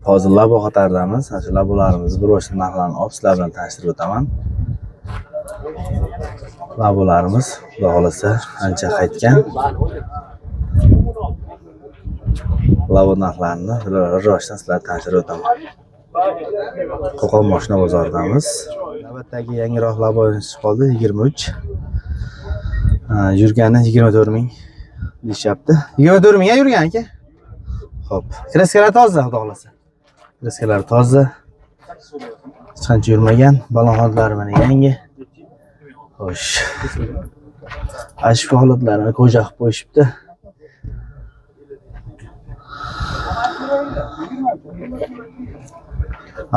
Hozir Labo qatoridamiz. Ana shu Labolarimiz bir boshdan narxlarini olib sizlar bilan tanishtirib o'taman. Labolarimiz xudo xolasa ancha qaytgan. Labo narxlarini bir boshdan sizlar tanishtirib o'taman. Qo'qon mashina bozoridamiz. Navbatdagi yangiroq Labo chiqib qoldi 23. Yurgani 24 ming deyishyapti. 24 mingga yurgan aka. Xo'p, kraskalar toza, xudo xolasa. Kraskalar toza. Hech qancha yurmagan, balon holatlari mana yangi. Xo'sh. Ashka holatlarini koja qilib qo'yishibdi.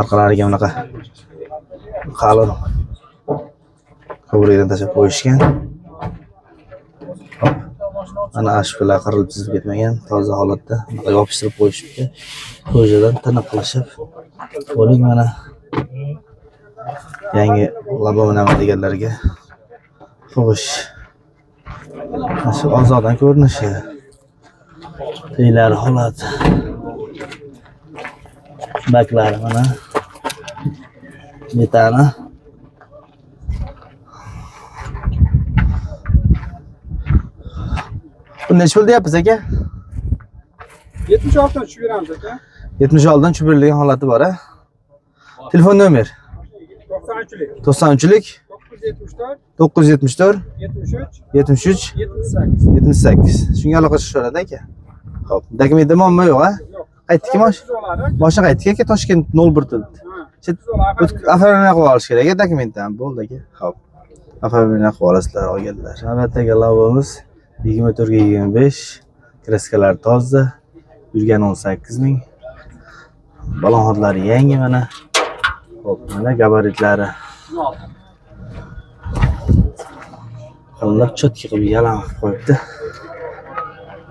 Orqalariga bunaqa qalin ko'prikdan tashlab qo'yishgan. Hop. Ana ashkalar qirilib chizib ketmagan, toza holatda bunaqa yopishtirib qo'yishibdi. Ko'jadan tiniq qilishib. Bo'ling mana yangi Labo minaman deganlarga. Xo'sh. Mana shu ozodan ko'rinishi. Teylar holat. Baklari mana. Metani. Bu necha pul deyapsiz aka? 76 dan tushib beramiz aka. 76 dan tushib berilgan holati bor, a? Telefon nomer 93lik 93lik 974 974 73 73 78 78. Shunga aloqa chiqishaveradi aka. Xo'p, dokumentda muammo yo'q, a? Yo'q. Qaytdiki mashina? Mashina qaytdiki aka, Toshkent 01 turibdi. Оформление qilib olish kerak aka dokumentdan. Bo'ldi aka. Xo'p. Оформление qilib olasizlar olganlar. Navbatdagi Labomiz 24 ga 25, kraskalar toza, yurgan 18 ming. Balon hodlari yangi mana. Xo'p, mana gabaritlari. Qillab chotki qilib yalang qilib qo'yibdi.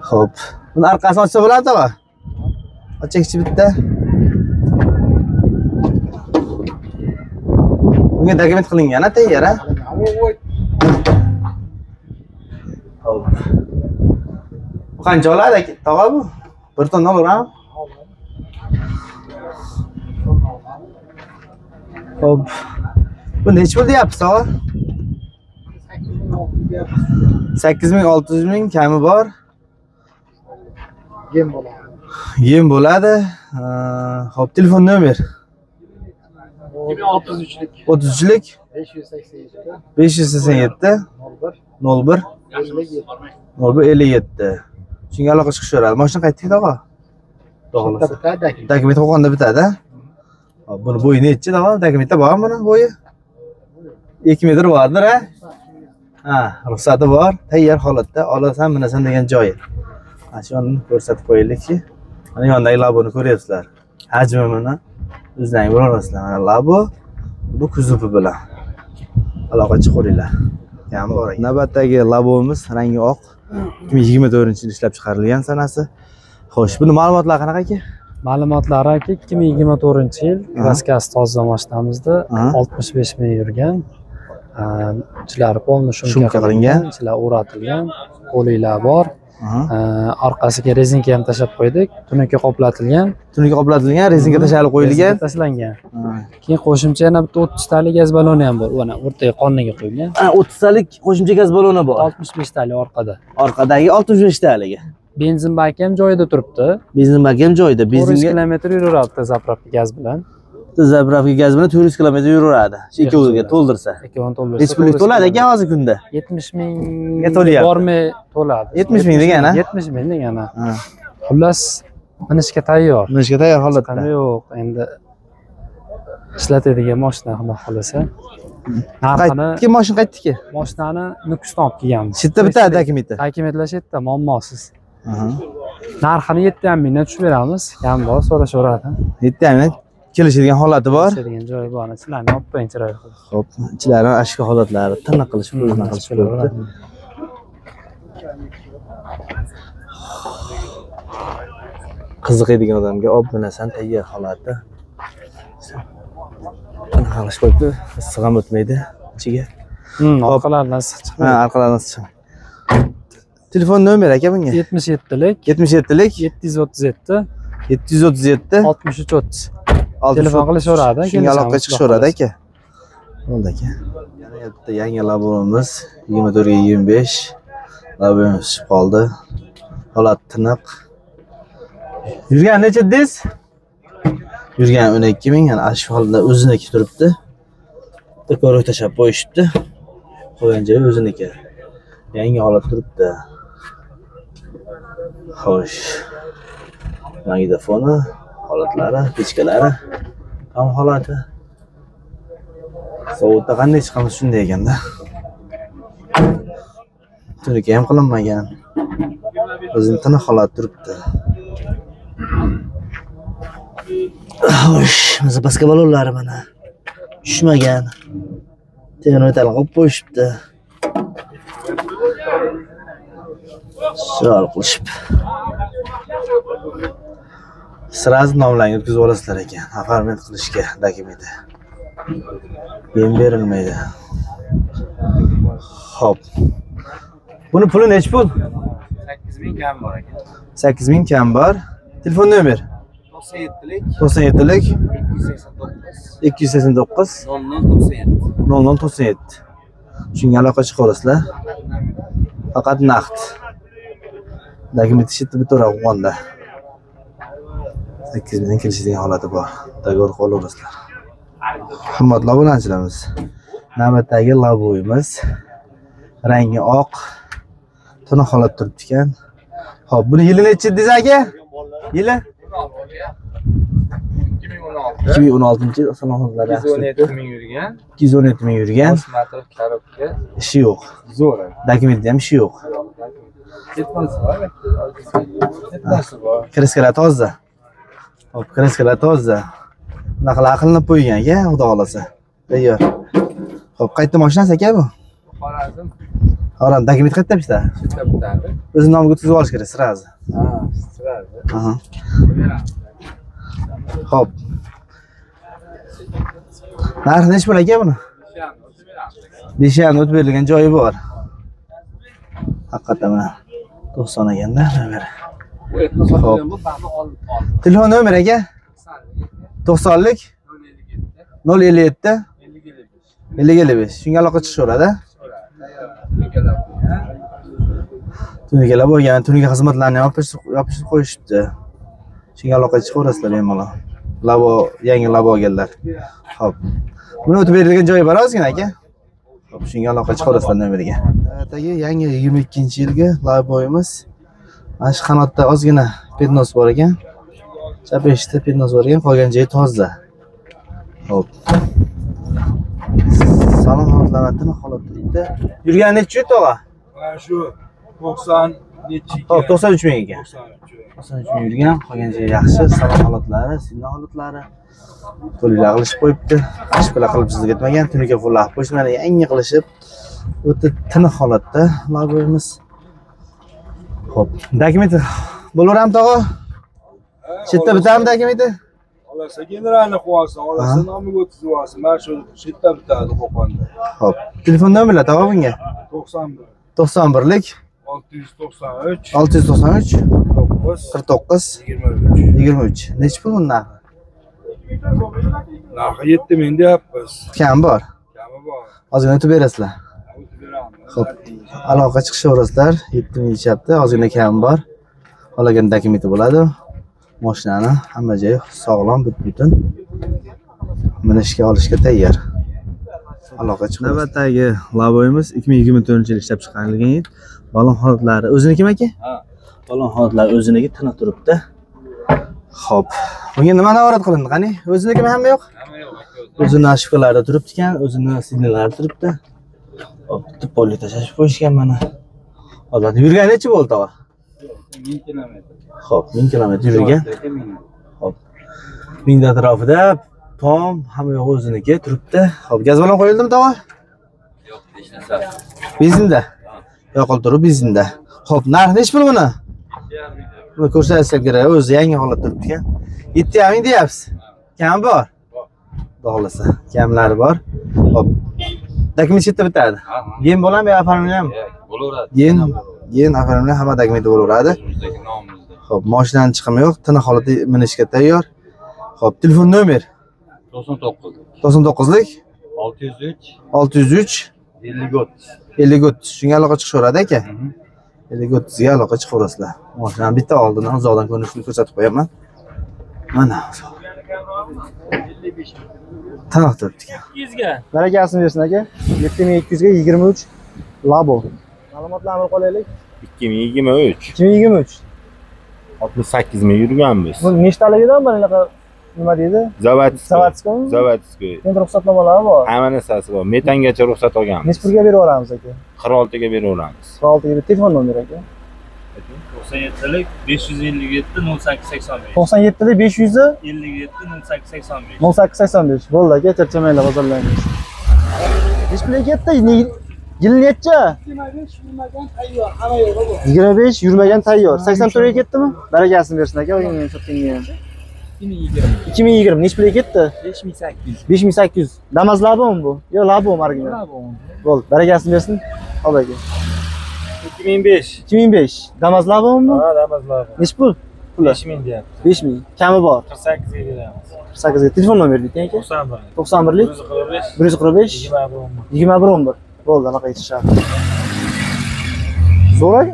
Xo'p, buni orqasini ochsa bo'ladi tog'a? Ochakchi bitta. Bunga dokument qilingan, a tayyor, a? Xo'p. Bu qancha oladi aka? Tog'a bu? 1 tonna olarmi? Xo'p. Bu necha pul deyapsiz, tog'a? 8600 ming kami bor. Yem bo'ladi. Yem bo'ladi. Xo'p, telefon nomer 33lik 33lik 587 587 01 01 57. 01 57. Shunga aloqa chiqishaveradi. Mashina qaytdik tog'a? Bitadi. Dokument Qo'qonda bitadi. Hop, buni bo'yi nechi tog'a? Dokumentda bormi buni bo'yi? 2 metr bordir, a? Ha, ruxsati bor. Tayyor holatda olasan, minasan degan joyi. Mana shuni ko'rsatib qo'yaylikki. Mana yonidagi Laboni ko'ryapsizlar. Hajmi mana o'zlaring bilasizlar. Mana Labo bu kuzovi bilan aloqa chiqaveringlar. Kami bor. Navbatdagi Labomiz rangi oq. 2024-yil ishlab chiqarilgan sanasi. Xo'sh, buni ma'lumotlari qanaqa aka? Ma'lumotlari aka 2024-yil, kraskasi toza mashinamizda 65 ming yurgan. Ichlari polni shumka qilingan, ichlar o'ratilgan, qo'linglar bor. Orqasiga rezinka ham tashlab qo'ydik. Tunuka qoplatilgan. Tunuka qoplatilgan, rezinka tashlab qo'yilgan. Tashlangan. Keyin qo'shimcha yana bitta 30 talik gaz baloni ham bor. Mana o'rtaga qorniga qo'yilgan. 30 talik qo'shimcha gaz baloni bor. 65 talik orqada. Orqadagi 65 taligi. Benzin baki ham joyida turibdi. Benzin baki ham joyida. Benzinga 400 kilometr yuraveradi zapravka gaz bilan. Zapravka gaz bilan 400 kilometr yuraveradi. Shu ikkoviga to'ldirsa. Ikkovini to'ldirsa. Necha pullik to'ladi aka hozir kunda? 70 mingga to'layapti. Bormay to'ladi. 70 ming degan, ha? 70 ming degan, ha. Xullas, minishga tayyor. Minishga tayyor holatda. Yo'q, endi ishlatadigan mashina xudo xolasa. Narxini qaytdiki, mashina qaytdiki? Mashinani Nukusdan olib kelganmiz. Shu yerda bitadi dokumenti. Dokumentlar shu yerda, muammosiz. Narxini 7,5 mingdan tushib beramiz. Kam bor, so'rashaveradi. 7,5 ming kelishadigan holati bor. Kelishadigan joyi bor. Sizlarni olib qo'ying chiroyli qilib. Xo'p, ichlari ashka holatlari, tiniq qilish, pulni qilish bo'libdi. Qiziqadigan odamga olib minasan tayyor holati. Tiniq qilish bo'libdi, issiq ham o'tmaydi ichiga. Orqalaridan issiq chiqmaydi. Ha, orqalaridan issiq chiqmaydi. Telefon nomeri aka bunga? 77lik 77lik 737 737 63 30. Telefon qilishaveradi. Shunga aloqa chiqishaveradi aka. Bo'ldi aka. Yana bitta yangi Labo'miz 24 ga 25 Labo'miz chiqib qoldi. Holat tiniq. Yurgan necha dedingiz? Yurgan 12 ming, ya'ni shu holda o'ziniki turibdi. Bitta ko'rik tashlab qo'yishibdi. Qo'ygan joyi o'ziniki. Yangi holat turibdi. Xo'sh. Magnitofoni, holatlari, pechkalari, tam holati. Zavodda qanday chiqamiz shunday ekanda. Tuniki ham qilinmagan. O'zining tiniq holat turibdi. Xo'sh, zapaska balonlari mana tushmagan. Temir metal qilib qo'yishibdi. Chiroyli qilishib. Sразу nomlarni o'tkazib olasizlar ekan. Оформить qilishga dokumenti. Yem berilmaydi. Xo'p. Buni puli necha pul? 8000 kam bor aka. 8000 kam bor. Telefon nomer? 97lik 97lik 289 289 0097. 0097. Shunga aloqa chiqa olasizlar. Faqat naqd. Dokument ishitib bitaveradi Qo'qonda. 8000 dan kelishadigan holati bor. Dogovor qilib olasizlar. Hurmatli obunachilarimiz, navbatdagi Labo'yimiz rangi oq, tiniq holat turibdi ekan. Xo'p, buni yili necha dedingiz aka? Yili 2016. 2016-yil salon holatlari yaxshi. 217 ming yurgan. 217 ming yurgan. Osmatov korobka. Ishi yo'q. Zo'r. Dokumentda ham ishi yo'q. Ketmasi bor. Ketmasi bor. Kraskalar toza. Xo'p, kraskalar toza. Bunaqa qilinib qo'ygan aka, xudo xolasa. Tayyor. Xo'p, qayerda mashinasi aka bu? Xorazm. Xorazm. Dokument qayerda bitta? Chetda bitadi. O'zi nomiga o'tkazib olish kerak, sразу. Ha, sразу. Aha. Xo'p. Narxi necha pul aka buni? 5.5 o'tib berilgan joyi bor. Haqiqatan mana 90 ekanda nomeri. Xo'p. Telefon nomeri aka? 90lik 057 50 55. Shunga aloqa chiqishaveradi. Tunikalar bo'lgan, tunika xizmatlarini yopishtirib qo'yishibdi. Shunga aloqa chiqaverasizlar bemalol. Labo, yangi labo olganlar. Xo'p. Buni o'tib berilgan joyi bor ozgina aka. Xo'p, shunga aloqa chiqaverasizlar nomeriga. Navbatdagi yangi 22-yilgi Labo'yimiz. Mana shu qanotda ozgina pednos bor ekan. Chap eshikda pednos bor ekan, qolgan joyi toza. Xo'p. Salon holatlari tiniq holatda turibdi. Yurgan necha yurt tog'a? Mana shu 90 necha ekan. Xo'p, 93 ming ekan. 93. 93 ming yurgan, qolgan joyi yaxshi, salon holatlari, signal holatlari. To'liqlar qilishib qo'yibdi. Ashkalar qilib chizib ketmagan, tunuka fullab qo'yishdi, mana yangi qilishib, o'ta tiniq holatda Labo'yimiz. Xo'p, dokument bo'laverami tog'a? Chetda bitami dokumenti? Olasa generalni qo'ysin, olasa nomiga o'tkazib olsin. Mana shu chetda bitadi Qo'qonda. Xo'p, telefon nomerlar tog'a bunga? 91 91lik 693 693 9 49 23. 23. Necha pul buni narxi? Narxi 7000 deyapmiz. Kam bor. Kami bor. Ozgina o'tib berasizlar. O'tib beramiz. Xo'p, aloqa chiqishaverasizlar. 7000 deyishyapti, ozgina kam bor. Qolgan dokumenti bo'ladi. Mashinani hamma joyi sog'lom, butun. Minishga olishga tayyor. Aloqa chiqadi. Navbatdagi Labo'yimiz 2024-yil ishlab chiqarilgan. Balon holatlari o'zinikimi aka? Ha. Balon holatlari o'ziniki, tiniq turibdi. Xo'p. Bunga nima nazorat qilindi? Qani? O'zinikimi hamma yo'q? Hamma yo'q aka o'zi. O'zini ashkalarida turibdi ekan, o'zini signallari turibdi. Hop, bitta polni tashlab qo'yishgan mana. Holat yurgan necha bo'ldi tog'a? 1000 kilometr. Xo'p, 1000 kilometr yurgan. Xo'p. 1000 atrofida tom hamma yo'q o'ziniki turibdi. Xo'p, gaz balon qo'yildimi tog'a? Yo'q, hech narsa. Benzinda. Yoqilib turib benzinda. Xo'p, narxi necha pul buni? Buni ko'rsatsak kerak, o'zi yangi holat turibdi ekan. 7,5 ming deyapsiz. Kam bor. Xudo xolasa, kamlari bor. Xo'p. Dokument chetda bitadi. Gen bo'ladimi yo оформление? Bo'laveradi. Gen, оформление hamma dokumenti bo'laveradi. O'zimizdagi nomimizda. Xo'p, mashinani chiqimi yo'q, tiniq holatda minishga tayyor. Xo'p, telefon nomer 99. 99lik 603 603 50 50 30. Shunga aloqa chiqishaveradi aka. 50 30 ga aloqa chiqaverasizlar. Mashinani bitta oldindan uzoqdan ko'rinishini ko'rsatib qo'yaman. Mana. Tiniq turibdi ekan. 200 ga. Barakasini bersin aka. 7200 ga 23 Labo. Ma'lumotlarni olib qolaylik. 2023. 2023. 68 ming yurganmiz. Bu nechtaligidan bor anaqa nima deydi? Zavodskiy. Zavodskiymi? Zavodskiy. Endi ruxsatnomalari bor. Hamma narsasi bor. Metangacha ruxsat olganmiz. Necha pulga berib yuboramiz aka? 46 ga beraveramiz. 46 ga telefon nomeri aka. 97lik 557 0885. 97lik 500 57 0885. 0885. Bo'ldi aka, charchamanglar, bozorlaringiz. Necha pulga ketdi? Yil necha? 25 yurmagan tayyor, hamma yo'g'i bu. 25 yurmagan tayyor. 84 ga ketdimi? Barakasini bersin aka, olganga sotganga ham. 2020. 2020 necha pulga ketdi? 5800. 5800. Damas Labomi bu? Yo'q, Labo original. Bo'ldi, barakasini bersin. Hop aka. 2005. 2005. Damas Labomi bu? Ha, Damas Labo. Necha pul? Puli? 5000 deyapti. 5000. Kami bor. 48 ga beramiz. 48 ga. Telefon nomeri ayting aka. 91. 91lik 145 145 21 11. 21 11. Bo'ldi, aloqa yetishadi. Zo'r aka.